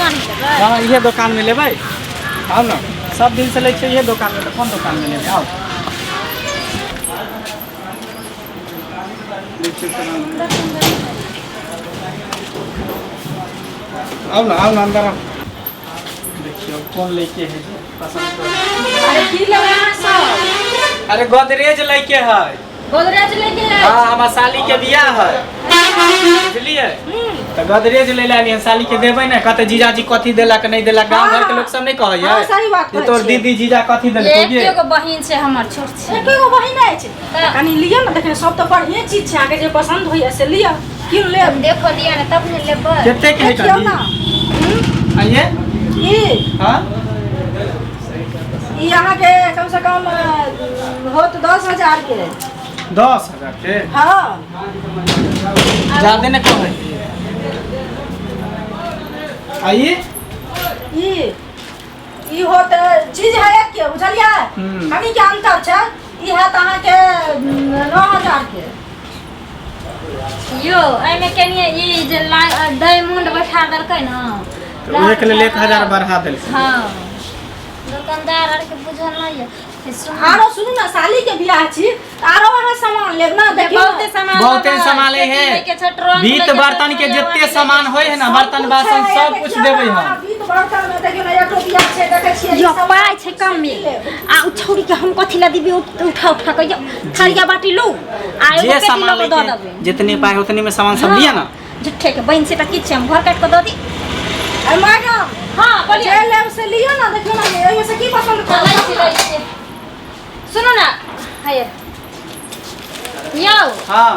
दोकान में लेबै? हँ, इहे दोकान में लेबै। आउ ने, सब दिन से लै छियै इहे दोकान में, तऽ कोन दोकान में लेबै? आउ। आउ ने, आउ ने, अंदर आउ। देखियौ कोन लैके है जे पसंद करू। अरे की लेबै अहाँ सब? अरे गोदरेज लैके है। गोदरेज लेके है? हाँ, हमर साली के बियाह है, बुझलियै? तऽ गोदरेज ले लालियै, साली के देबै ने। कहते जीजाजी कथी देलक नहि देलक, गाँव घर के लोक सब नहि कहैया हाँ, सही बात जे कहै तोर छियै। दीदी जीजा कथी देलक ये? एकेगो बहिन छै हमर, छोट छै। एकेगो बहिन अछि? तऽ कनि लिअ ने, देखियौ सब तऽ बढ़िए चीज छै, अहाँके जे पसन्द होइए से लिअ, कीन लेब। देखो दिया ने तब ने लेबै। कते के है? देखियौ कनी ने। आइए। ई हाँ। ई अहाँके कम से कम होत 10,000 के। 10,000 के? हाँ। ज्यादे ने कहै आइए। ई ई होत चीज है एक के, बुझलियै? कनि के अंतर छै। ई हैत अहाँके 9,000 के। यो एहिमे कनिए ई जे डायमंड बैठा देलकै ने। तऽ उहे के लेल 1000 बढ़ा देलकै। हाँ, दुकानदार आरके बुझल नहि यऽ। सुन। आरो सुनू ने, साली के बियाह छी तऽ आरो अहाँ सामान लेब ने, देखियौ। बहुते सामान बहुते लेबै, सामान पेटी है। लैके छै, ट्रंक बीत लैके छै, बर्तन के थाली जते वाली सामान लैके होइ है ने, सब बर्तन कुछ बासन है, सब कुछ देखियौ देबै ने, हम। बीत बर्तन में देखियौ ने, एक टोपिया छै, देखै छियै? ई यो सब पाइ छै कमे आ उ छौड़ी के हम कथी ला दिबी? उठा उठा के यो थरिया बाटी लू आ एगो जे पेटी सामान लऽ कऽ दऽ लेके देबै। जितने पाइ उतने में सामान सब लिया ना। झूठे के बहिन से तऽ किछु हम घर काटि कऽ दऽ दी। अरे मैडम। हाँ, बोलिए। जे लेब से लिअ ने, देखियौ ने, एहिमे से की पसंद हाँ, लै करब? छी, लै छी। सुनू ने, हे यौ। हाँ,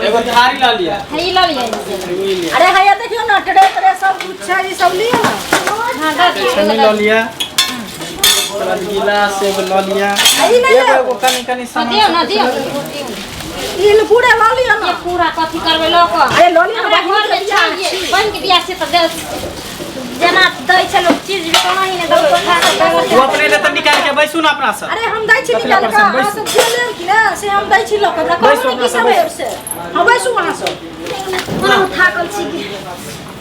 एगो थारी ला लिया। हे ई लऽ लिअ। एगो ई लिया। अरे हैया देखियौ ने, ट्रे त्रे सब कुछ छै, ई सब लिअ ने। हाँ, दऽ दियौ। छन्नी लऽ लिया, ओकर बाद गिलास एगो लऽ लिया। आ ई नहि एगो लेब? एगो कनि कनि हाँ, सामान दियौ सब। ने, दियौ दियौ। ई पूरे लऽ लिअ ने। ये पूरा कथी करबै लऽ कऽ? अरे लऽ लिअ ने, हमरा बहिन घरमे के बियाह छै छी। बहिनके बियाह छै तऽ जेना दै छै लोक चीज भी तेना ही ने देबै, उठा कऽ देबै। ओ अपने ले तऽ निकाल के बैसू ने अपना सब। अरे हम दै छी कथी लए निकालि कऽ, परेशान? अहाँ बैसू। सब जे लेब कि ने से हम दै छी लऽ कऽ। हमरा बैसू कहू ने अपना की सब, सब बैसू। लेब से। हँ, बैसू अहाँ सब। ओना थाकल छी कि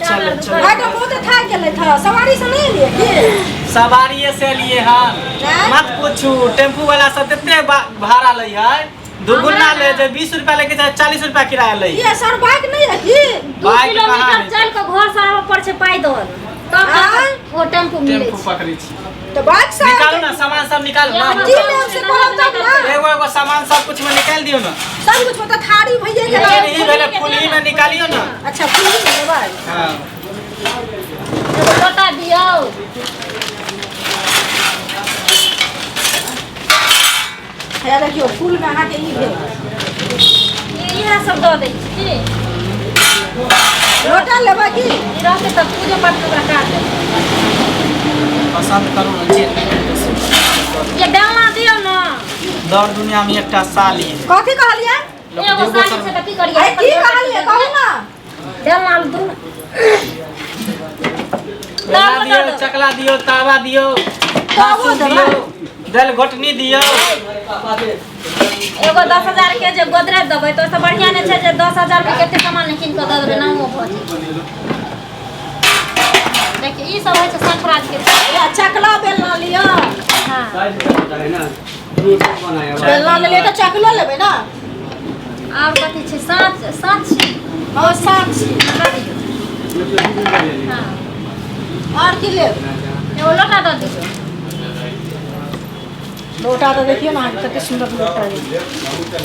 चलो, चलो। मैडम बहुत थाकि गेलै था, सवारी से नहि एलियै की? सवारिये से लिए हन। नहि? मत पूछू, टेम्पू वाला सब तते भाड़ा लै है, दुगुना ले जे 20 रुपया लेके जाए 40 रुपया किराया लै। ये सर बाइक नहीं है की? 2 बाइक कहाँ किलोमीटर है? चल कऽ घर से आबऽ पड़ै छै पैदल, तब आँय? ओ टेम्पू मिलै टेम्पू छै। पकड़ै छी। तो बाइक से निकालू ना, सामान सब निकालू ना। की लेब से कहब तब ना। एगो एगो सामान सब कुछ में निकाल दियो ना। सब कुछ मतलब थारी भइए गेल। ई भेलै फुलही में निकालियो ना। अच्छा, फुलही में लेबै? हाँ। एगो लोटा दियौ। हे देखियौ, फूल में अहाँके ई भेल। इएह सब दऽ दै छी की? लोटा लेबै की? ई रहतै तऽ पूजो पाठ ओकरा काज देतै। पसंद करू ने जे लेबै से। ये डालना दियौ ने। दौड़ दुनिया में एकटा साली है। कथी कहलियै? लोक एगो देबो साड़ी करबै। छै तऽ की करियै? अरे की कहलियै कहू ना। डालना दू। बेलना दियौ, चकला दियौ, तावा दियौ, तावो हाँसू देबै? दियौ, दालि घोटनी दियौ। एगो 10,000 के जे गोदरेज देबै तऽ ओहिसँ बढ़िआँ नहि छै जे 10,000 के कते सामान कीन कऽ दऽ देबै, नामो भऽ जेतै। देखियौ, ई सब होइ छै सफराज के। ये चकला बेलना लिअ। हाँ। बेलना लेलियै तऽ चकलो लेबै ना। आर कथी छै? साँच, साँच छी। हँ, साँच छी। दऽ दियौ। हाँ। आओर की लेब? एगो लोटा दऽ दियौ। लोटा तऽ देखियौ ने अहाँके कते सुन्दर लोटा है।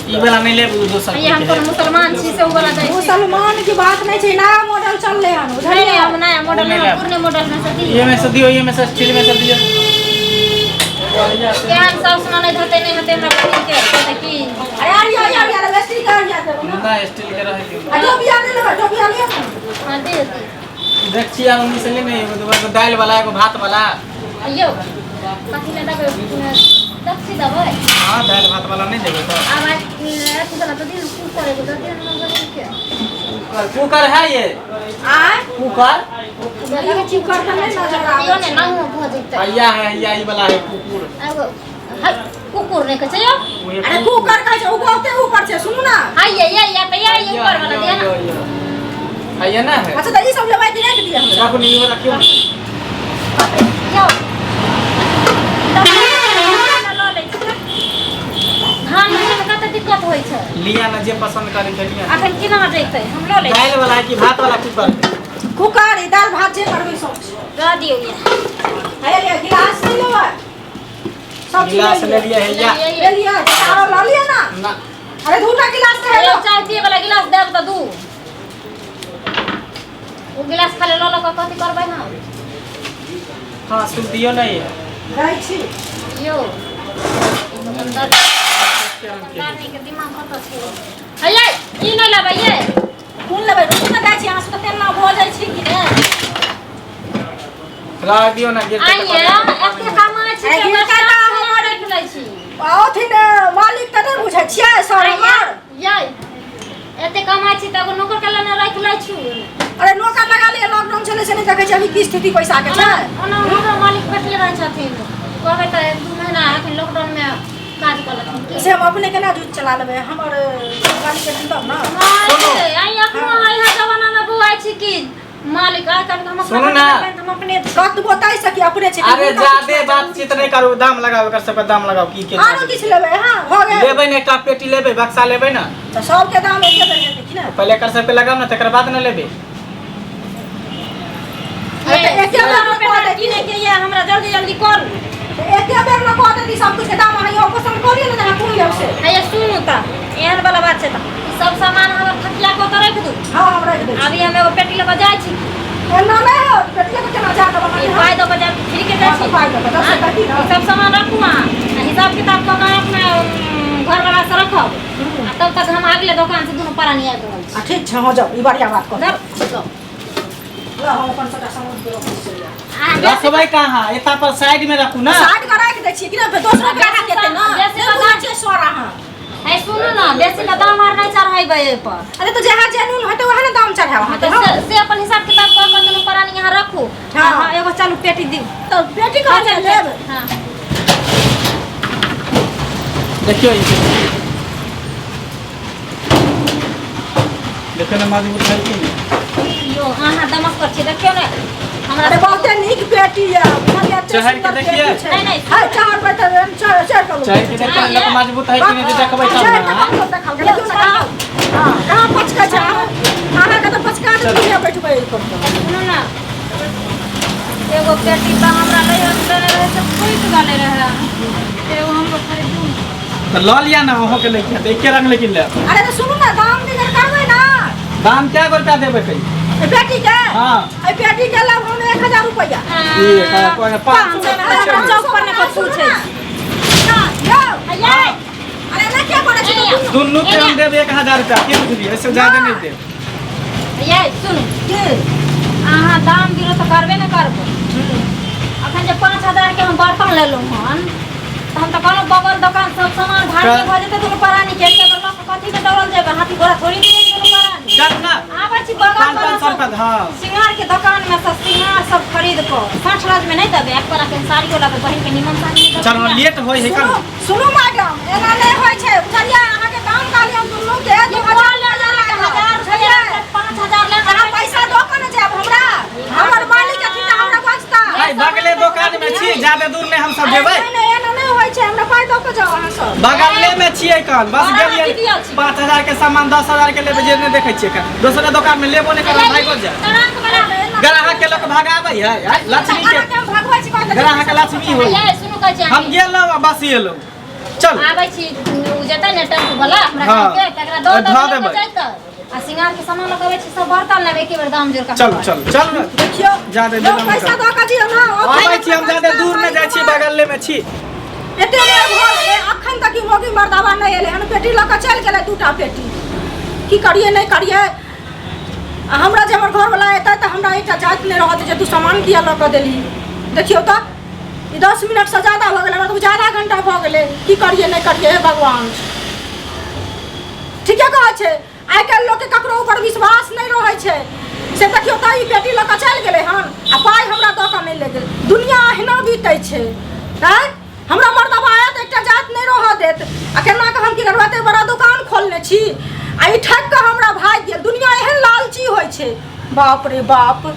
ई वाला नहि लेब, ओ दोसर। ये हम कोनो मुसलमान छी से ओ वाला दै छी? मुसलमान की बात नहीं छै, नया मॉडल चललै हन। नहीं। बुझलियै? नहीं, हम नया मॉडल ओ नहि नहीं, लेब। पुरने मॉडल में से दियौ। ये में से दियौ, ये में से स्टील में से दियौ। केहन सब सुना नहि हेतै, नहि हेतै हमरा बहिन के तऽ की? अरे यार यार यार यार बेसी कर यार देबो ना। ना, स्टील के रहै दियौ। आ टोपिया नहि लेबै? टोपिया लिअ ने। हाँ, दियौ दियौ। देख छी आर उन्नी से लेने एगो दूगो, एगो दालि वाला, एगो भात वाला। यौ, कथी लए देबै? दक्षी देबै? हाँ, दालि भात वाला नहि देबै तऽ? आब अथी वाला तऽ दियौ, कूकर एगो दऽ दियौ हमरा बहिन के। कुकर है ये? आय? कुकर। ई कुकर तऽ नहि नजर आबै। दियौ ने, नामो भऽ जेतै। हैया है, हैया ई वाला है कुकुर। एगो है कुकुर नहि कहै छै यौ। उहे। अरे कुकर कहै छै, ओ बहुते ऊपर छै, सुनू ना। हाय, ये ये ये तऽ ये ऊपर वाला दियौ ने। यो, यो। आइए ना है। अच्छा, तऽ ई सब लेबै कि राखि दिअ हमरा? राखू, नहीं रखियो। यौ, लऽ लै छी। धान मे कते दिक्कत होइ छै। लिया ना, जे पसंद करे के लिया। अखन केना जैतै? हम लऽ लै छी। दालि वाला कि भात वाला कूकर? कुकर, ई दालि भात जे करबै सब। दऽ दियौ ये। हे लिअ, गिलास नहि लेबै? सब चीज गिलास ले लिया है या। ले लिअ, आरो लऽ लिअ ना। ना। अरे, दूटा गिलास तऽ हेलो, हेलो। चाय पिए वाला गिलास देब तऽ दू। ओ गिलास खाली लऽ लऽ कऽ कथी करबै हम? हाँ, सुन दियो नहीं है। दै छी। यौ, दुकानदार, दुकानदारनी के दिमाग कतऽ छै? हे यै, ई नहि लेबै यै? कोन लेबै? रुकू ने, दै छी। अहाँ सब तऽ तेना भऽ जाइ छी कि ने। रह दियो ना, गिरते। आइये एते कमाइ छी। अरे, तऽ गिरतै तऽ हमर राखि लै छी। अथिन मालिक तऽ नहि बुझै छियै सर हमर। यै, एते कमाइ छी तऽ एगो नौकर के लेने राखि लै छी। अरे, नौकर लगा लिअ, लॉकडाउन चलै छै, नहि देखै छी अभी की स्थिति पैसा के छै? ओना हमरो मालिक बैठले रहै छथिन, कहबै तऽ 1-2 महीना एखन लॉकडाउन मे काज कऽ लेथिन की? से हम अपने केना जूझ चला लेबै? हमर मालिक के तब ना। मालिक, आइ एखनो आइ जमाना मे बौआइ छी कि मालिक आइ काल्हि हम अपना सुनू ना। हम अपने कतबो ताहि सकी अपने छै। अरे, ज्यादे बातचीत नहीं करू, दाम लगाओ, एकर सबके दाम लगाओ की के। आरो किछु लेबै? हाँ, भऽ गेल। लेबै ने, एकटा पेटी लेबै, बक्सा लेबै ना। तऽ सबके दाम एके बेर हेतै कि ने? पहले एकर सबके लगाओ ना, तकर बाद ने लेबै। अरे, तऽ एके बेर मे कऽ देती। किनै के ये हमरा, जल्दी जल्दी करू। तऽ एके बेर मे कऽ देती सब किछु के दाम। अहाँ इहो पसन्द कऽ लिअ ने, जे अहाँ कोन लेब से। हैया, सुनू तऽ, एहन वाला बात छै तऽ ई सब सामान हमर थकिया कऽ तऽ राखि दू। हाँ, हम राखि दै छी। अभी हम एगो पेटी लऽ कऽ जाइ छी। एना नहि होत, पेटिया के केना जा देब ई अहाँ? पाइ दऽ कऽ जायब, फ्री के जाइ हाँ, छी। तऽ पाइ दऽ कऽ, दस रुपैआ की ने? ई सब सामान राखू अहाँ आ हिसाब किताब कऽ कऽ अपना घरवला से रखब आ तब तक हम अगले दोकान से दुनू प्राणी आबि रहल छी। आ, ठीक छै, हाँ, जाउ, ई बढ़िया बात कह। धर, जाउ। लऽ, हम अपन सबटा सामान के रखै छी। अहाँ बेसी रखबै कहाँ? एता पर साइड में रखू ना। साइड के राखि दै छियै कि ने, फेर दोसरो ग्राहक एतै ने। बेसी नहि बुझै छियै सर अहाँ। है, सुनू ने, बेसी के दाम आर नहि चढ़ेबै एहि पर। अरे, तऽ जहाँ जेनून हेतै वएह ने दाम चढ़ायब अहाँ। तऽ से अपन हिसाब किताब कऽ कऽ दुनू प्राणी यहाँ रखू। हाँ। हाँ, एगो चलू पेटी दिउ। तऽ पेटी कहलियै लेब? हाँ। देखियो, ई देखियो ने, मजबूत है कि नहीं? यो, अहाँ दमक पर छी, देखियौ ने हमरा। अरे, बहुते नीक पेटी यऽ, बुझलियै? एते चढ़ि के सुन्दर देखियै। पेटी छै। नहि, नहि। है, चढ़ पर तऽ चढ़ चढ़ कऽ चाहे कि देखियो लोक मजबूत है कि नहीं, देखबै तब चढ़ ना। कऽ कखनो देखाउ, देखियौ ने कहाँ, हाँ, कहाँ पचकै छै। अहाँके तऽ पचका देत, दुनिया बैठबै एहि पर तऽ। सुनू ने, एगो पेटी तऽ हमरा लैए देने रहै से फुटि गेलै रहै, एगो हमरो खरीदू। तऽ लऽ लिया ना, अहों के लैके तऽ एके रंग लेकिन लेब। अरे, तऽ सुनू ने, दाम बिगर करबै ना। दाम क्या रुपया देबै कही? एहि पेटी के? हाँ। एहि पेटी के लेब हम 1000 रुपैआ। एक हजार, 500। हमरा चौक पर ने कऽ पूछै छी। ना, यौ, अये। अरे, ना क्या करै छी? अये। दुनू के हम देब 1000 रुपया, की बुझलियै? ऐसे ज्यादा नहीं देब। ये सुनू। की? अहाँ दाम गिरो तऽ करबे ने करबै। अखन जे 5000 के हम बर्तन लेलहुँ हन, तऽ हम तऽ कहलहुँ बगल दोकान सब सामान भारी भऽ जेतै दुनू प्राणी के। एके बेर लऽ कऽ कथी में दौड़ल जेबै? हाथी घोड़ा थोड़ी देबै दुनू प्राणी। चल ना। आबै छी बगल पाँच वाला 500 सब रुपया, हाँ। सिंगार के दुकान में सब सिंगार सब खरीद कऽ 60 राज में नहीं देबै? एक पर के साड़ियो लेबै, बहिन के निमन साड़ी नहि देबै? चलो, लेट होय है। सुनू। कल। सुनू मैडम, एना नहि होइ छै, बुझलियै? अहाँके दाम कहलियै हम दुनू के 2000 रुपैआ लागत, 1000 बुझलियै? रुपया, 5000 ले। अहाँ पैसा दऽ कऽ ने जायब हमरा। हमर मालिक अथिन तऽ हमरा बजता। भाई, बगले दुकान में छी, ज्यादा दूर नहीं हम सब जेबै। नहि, नहि, एना नहि होइ छै, हमरा पाइ दऽ कऽ जाउ अहाँ सब। बगले में छियै कन, बस। बड़ा गेलियै। दीदी अछि। 5000 के सामान 10,000 के लेबै, जे नहि देखै छियै कन दोसरा दुकान में लेबो नहि करब, भागो जाय। ट्रंक वाला। ग्राहक के लोक भगाबै है आय, लक्ष्मी के। अहाँके हम भगबै छी, कहै ग्राहक लक्ष्मी होइ। ये सुनू, कहै छी हम अहाँके। गेलहुँ आ बस एलहुँ, चल। आबै छी, उ जेतै ने टेम्पू वाला हमरा हाँ। गाँव के, तकरा दऽ धऽ दऽ देबै। लऽ जैतै आ सिंगार के सामान लऽ के अबै छी, सब बर्तन लेबै, एके बेर दाम जोड़ कऽ। चल चल चल। देखियौ। ज्यादा यौ, विलम्ब पैसा करू। दऽ कऽ दियौ ने। आबै छी हम, ज्यादा दूर नहि जाइ छी, बगले में छी। एते बेर भऽ गेलै, अखन तक ई मौगी मर्दाबा नहि एलै हन। पेटी लऽ कऽ चलि गेलै दूटा पेटी। की करियै, नहि करियै? आ हमरा जे हमर घरवला एतै तऽ हमरा एकटा जाति नहि रहत जे तू सामान किया लऽ कऽ देलही। देखियौ तऽ, ई 10 मिनटसँ ज्यादा भऽ गेलै, हमरा तऽ ज्यादा घंटा भऽ गेलै। की करियै, नहि करियै? हे भगवान! ठीके कहै छै, आइ काल्हि लोकके ककरो ऊपर विश्वास नहि रहै छै। से देखियौ तऽ, ई पेटी लऽ कऽ चलि गेलै हन आ पाइ हमरा दऽ कऽ नहि लऽ गेल। दुनिया अहिना बीतै छै। आँय, हमरा मर्दबा आयत, एकटा जात नहि रहऽ देत। आ केना कऽ हम की करबै? एते बड़ा दोकान खोलने छी आ ई ठकि कऽ हमरा भागि गेल। दुनिया एहन लालची होइ छै। बाप रे बाप।